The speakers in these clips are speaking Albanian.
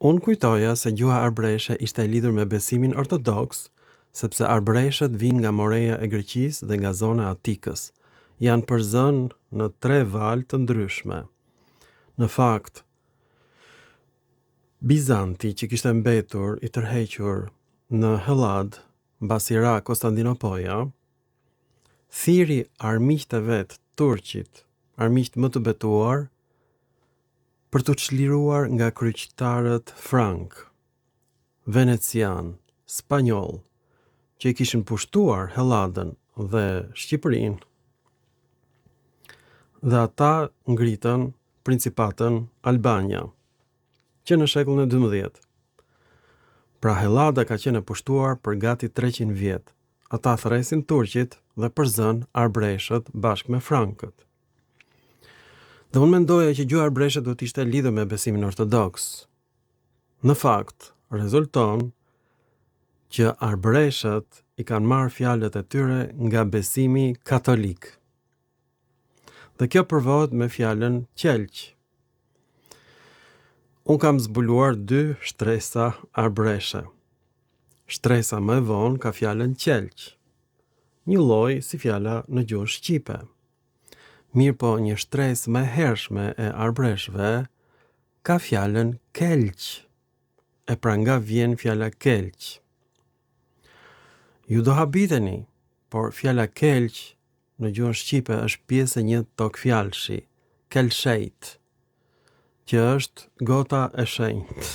Unë kujtoja se gjuha arbëreshe ishte e lidhur me besimin ortodoks, sepse arbëreshët vijnë nga Moreja e Greqisë dhe nga zona e Atikës. Janë përzënë në tre valë të ndryshme. Në fakt, Bizanti që kishte mbetur i tërhequr në Helladë mbasi ra Kostandinopoja, thirri armiqtë e vet, turqit, armiqtë më të betuar, për t'u çliruar nga kryqtarët frankë, venecianë, spanjollë, që i kishin pushtuar Helladën dhe Shqipërinë, dhe ata ngritën principatën Albania, që në shekullin e 12. Pra Hellada ka qenë e pushtuar për gati 300 vjet. Ata thërresin turqit dhe përzënë arbëreshët bashkë me frankët. Dhe unë mendoja që gjuha arbëreshe duhet të ishte lidhur me besimin ortodoks. Në fakt, rezulton që arbëreshët i kanë marrë fjalët e tyre nga besimi katolik. Dhe kjo provohet me fjalën qelq. Unë kam zbuluar dy shtresa arbëreshe. Shtresa më e vonë ka fjalën qelq, njëlloj si fjala në gjuhën shqipe. Mirëpo një shtresë më e hershme e arbëreshëve ka fjalën kelq. E pra nga vjen fjala kelq? Ju do habiteni, por fjala kelq në gjuhën shqipe është pjesë e një togfjalëshi, kelshejt, që është gota e shenjtë.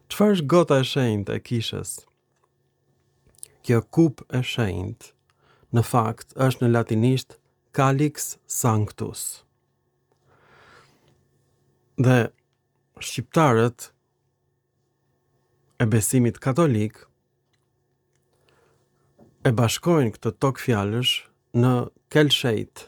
Çfarë është gota e shenjtë e kishës? Kjo kupë e shenjtë, në fakt, është në latinisht Calix Sanctus. Dhe shqiptarët e besimit katolik e bashkojnë këtë togfjalësh në kelshejt.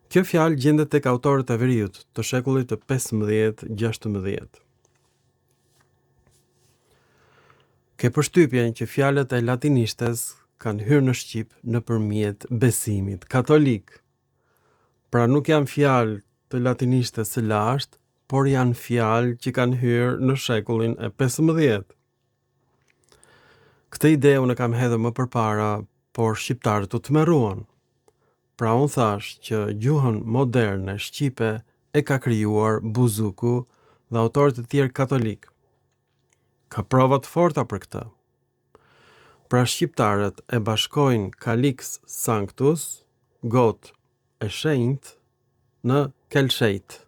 Kjo fjalë gjendet tek autorët e veriut të shekullit të 15-16. Ke përshtypjen që fjalët e latinishtes kanë hyrë në shqip nëpërmjet besimit katolik. Pra nuk janë fjalë të latinishtes së lashtë, por janë fjalë që kanë hyrë në shekullin e 15. Këtë ide unë e kam hedhur më përpara, por shqiptarët u tmerruan. Pra unë thashë që gjuhën moderne shqipe e ka krijuar Buzuku dhe autorët e tjerë katolikë. Ka prova të forta për këtë. Pra shqiptarët e bashkojnë Calix Sanctus, gotë e shenjtë, në Kelshejt.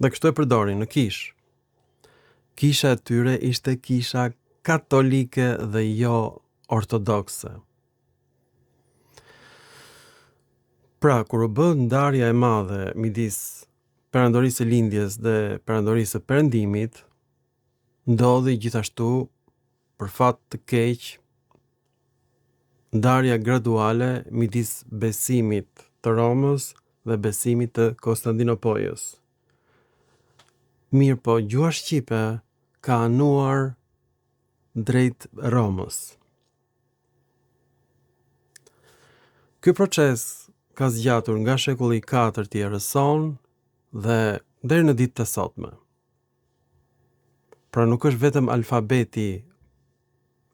Dhe kështu e përdorin në kishë. Kisha e tyre ishte kisha katolike dhe jo ortodokse. Pra, kur u bë ndarja e madhe midis Perandorisë së Lindjes dhe Perandorisë së Perëndimit, ndodhi gjithashtu për fat të keq ndarja graduale midis besimit të Romës dhe besimit të Konstandinopojës. Mirëpo, gjuha shqipe ka anuar drejt Romës. Ky proces ka zgjatur nga shekulli i katërt i erës sonë dhe deri në ditët e sotme. Pra nuk është vetëm alfabeti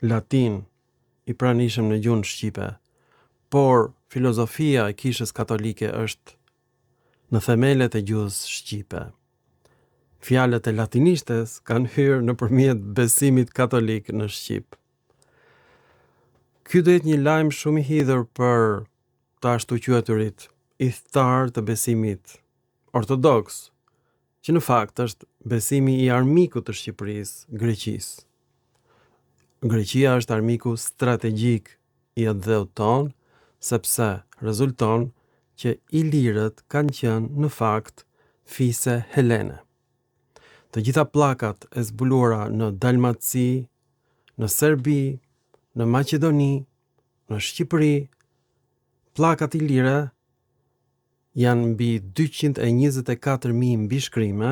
latin i pranishëm në gjuhën shqipe, por filozofia e Kishës Katolike është në themelet e gjuhës shqipe. Fjalët e latinishtes kanë hyrë nëpërmjet besimit katolik në shqip. Ky do jetë një lajm shumë i hidhur për të ashtuquajturit ithtarë të besimit ortodoks, që në fakt është besimi i armikut të Shqipërisë, Greqisë. Greqia është armiku strategjik i atdheut tonë, sepse rezulton që ilirët kanë qenë në fakt fise helene. Të gjitha pllakat e zbuluara në Dalmaci, në Serbi, në Maqedoni, në Shqipëri, pllakat ilire janë mbi 224.000 mbishkrime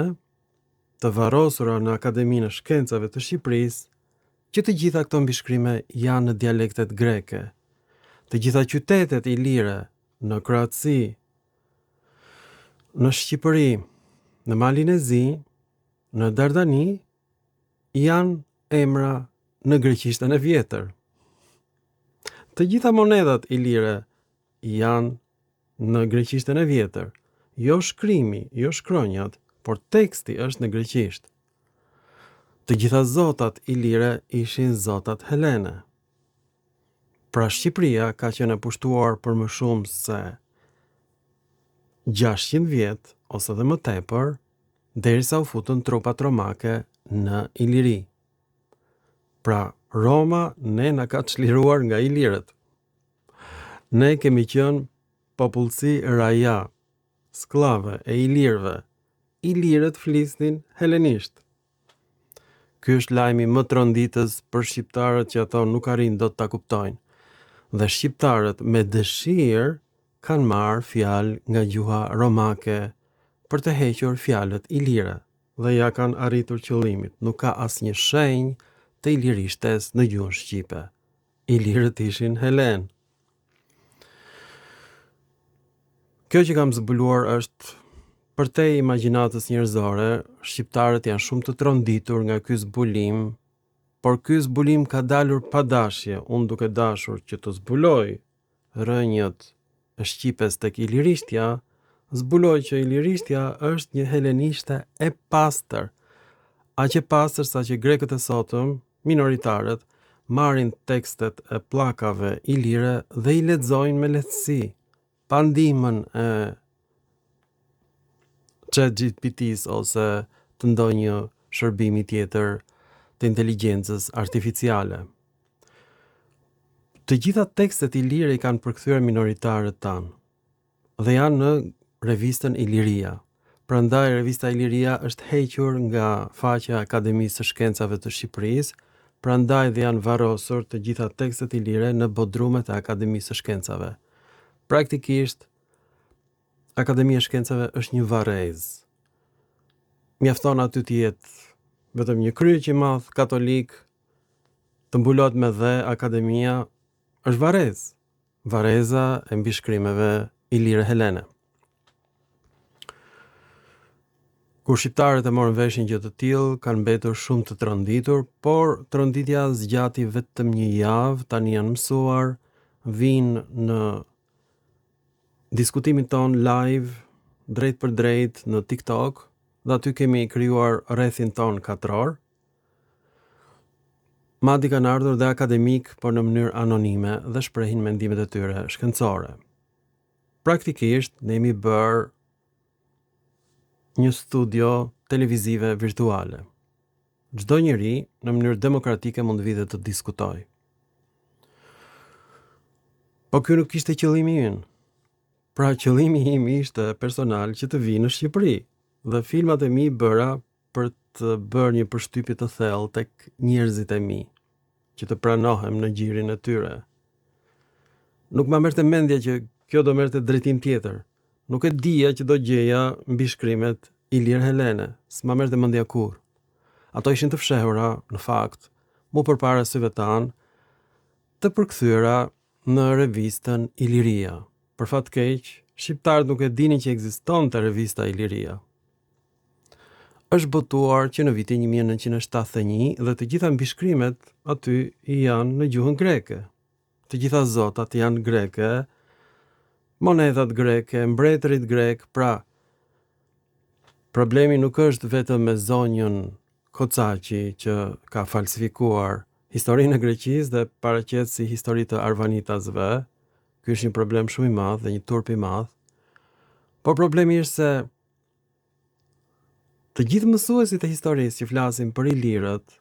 të varrosura në Akademinë e Shkencave të Shqipërisë, që të gjitha këto mbishkrime janë në dialektet greke. Të gjitha qytetet ilire në Kroaci. Në Shqipëri, në Malin e Zi, në Dardani, janë emra në greqishten e vjetër. Të gjitha monedhat ilire janë në greqishten e vjetër. Jo shkrimi, jo shkronjat, por teksti është në greqisht. Të gjitha zotat ilire ishin zotat helene. Pra Shqipëria ka qenë e pushtuar për më shumë se 600 vjet ose dhe më tepër, derisa u futën trupat romake në Iliri. Pra, Roma ne na ka çliruar nga ilirët. Ne kemi qenë popullsi raja, skllave e ilirëve. Ilirët flisnin helenisht. Ky është lajmi më tronditës për shqiptarët që ato nuk arrijnë dot ta kuptojnë. Dhe shqiptarët me dëshirë kanë marrë fjalë nga gjuha romake për të hequr fjalët ilire dhe ia kanë arritur qëllimit. Nuk ka asnjë shenjë të ilirishtes në gjuhën shqipe. Ilirët ishin helenë. Kjo që kam zbuluar është përtej imagjinatës njerëzore, shqiptarët janë shumë të tronditur nga ky zbulim, por ky zbulim ka dalur pa dashje, unë duke dashur që të zbuloj rrënjët e shqipes tek ilirishtja, zbuloj që ilirishtja është një helenishte e pastër, aq e pastër sa që grekët e sotëm, minoritarët, marrin tekstet e pllakave ilire dhe i lexojnë me lehtësi, pa ndihmën e ChatGPT-s ose të ndonjë shërbimi tjetër të inteligjencës artificiale. Të gjitha tekstet ilire i kanë përkthyer minoritarët tanë dhe janë në revistën Iliria. Prandaj revista Iliria është hequr nga faqja e Akademisë së Shkencave të Shqipërisë, prandaj dhe janë varrosur të gjitha tekstet ilire në bodrumet e Akademisë së Shkencave. Praktikisht, Akademia e Shkencave është një varrezë. Mjafton aty të jetë vetëm një kryq i madh katolik, të mbulohet me dhe akademia, është varrezë. Varreza e mbishkrimeve ilire helene. Kur shqiptarët e morën vesh një gjë të tillë, kanë mbetur shumë të tronditur, por tronditja zgjati vetëm një javë, tani janë mësuar, vijnë në diskutimin tonë live drejtpërdrejt në TikTok dhe aty kemi krijuar rrethin tonë katror. Madje kanë ardhur dhe akademikë, por në mënyrë anonime dhe shprehin mendimet e tyre shkencore. Praktikisht, ne jemi bërë një studio televizive virtuale. Çdo njeri në mënyrë demokratike mund të vijë dhe të diskutojë. Po ky nuk ishte qëllimi ynë. Pra qëllimi im ishte personal që të vij në Shqipëri dhe filmat e mi bëra për të bërë një përshtypje të thellë tek njerëzit e mi, që të pranohem në gjirin e tyre. Nuk ma merrte mendja që kjo do merrte drejtim tjetër. Nuk e dija që do gjeja mbishkrimet Ilir Helene, s'ma merrte mendja kurrë. Ato ishin të fshehura, në fakt, mu përpara syve tanë, të përkthyera në revistën Iliria. Për fat keq, shqiptarët nuk e dinin që ekzistonte revista Iliria. Është botuar që në vitin 1971 dhe të gjitha mbishkrimet aty janë në gjuhën greke. Të gjitha zotat janë greke, monedhat greke, mbretërit grekë, pra problemi nuk është vetëm me zonjën Kocaqi që ka falsifikuar historinë e Greqisë dhe paraqet si histori të arvanitasve. Ky është një problem shumë i madh dhe një turp i madh. Por problemi është se të gjithë mësuesit e historisë që flasin për ilirët,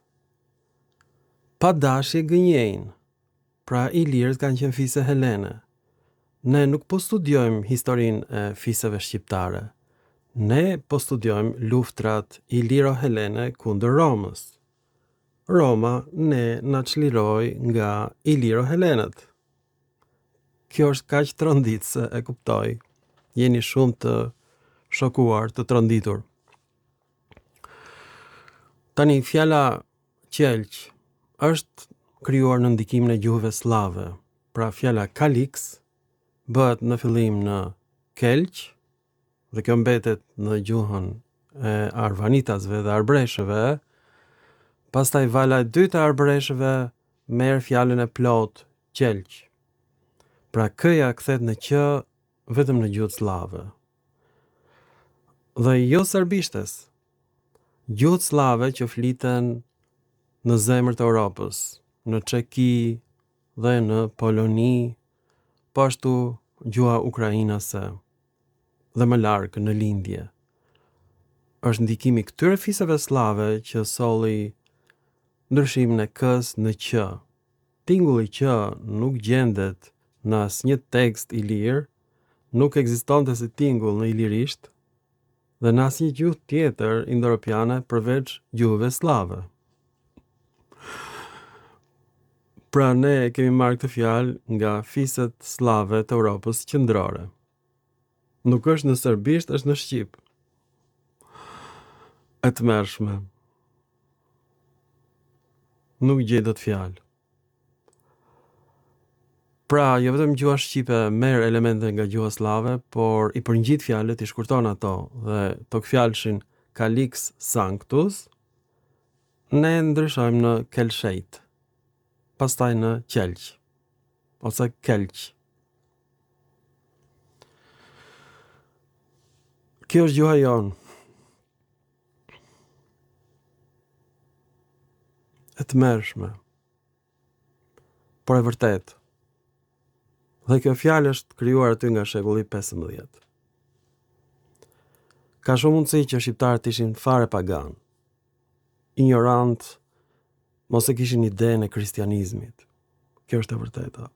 pa dashje gënjejnë. Pra ilirët kanë qenë fise helene. Ne nuk po studiojmë historinë e fiseve shqiptare. Ne po studiojmë luftrat iliro-helene kundër Romës. Roma ne na çliroi nga iliro-helenët. Kjo është kaq tronditëse, e kuptoj. Jeni shumë të shokuar, të tronditur. Tani fjala qelq është krijuar në ndikimin e gjuhëve sllave. Pra fjala kaliks bëhet në fillim në kelq. Dhe kjo mbetet në gjuhën e arvanitasve dhe arbëreshëve. Pastaj vala e dytë e arbëreshëve merr fjalën e plotë qelq. Pra k-ja kthehet në q vetëm në gjuhët sllave. Dhe jo serbishtes. Gjuhët sllave që fliten në zemër të Europës, në Çeki dhe në Poloni, po ashtu gjuha ukrainase dhe më larg në lindje. Është ndikimi i këtyre fiseve sllave që solli ndryshimin e k-së në q. Tingulli q nuk gjendet në asnjë tekst ilir, nuk ekzistonte si tingull në ilirisht dhe në asnjë gjuhë tjetër indoeuropiane përveç gjuhëve sllave. Pra ne e kemi marrë këtë fjalë nga fiset sllave të Europës qendrore. Nuk është në serbisht, është në shqip. E tmerrshme. Nuk gjej dot fjalë. Pra, jo vetëm gjuha shqipe merr elemente nga gjuha sllave, por i përngjit fjalët, i shkurton ato dhe togfjalëshin Calix Sanctus ne ndryshojmë në Kelshejt, pastaj në Qelq ose Kelq. Kjo është gjuha jonë. E tmerrshme. Por e vërtetë. Dhe kjo fjalë është krijuar aty nga shekulli 15. Ka shumë mundësi që shqiptarët ishin fare paganë, injorantë, mos e kishin idenë e kristianizmit. Kjo është e vërteta.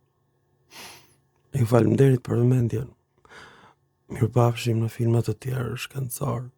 Ju faleminderit për vëmendjen. Mirupafshim në filma të tjerë shkencorë.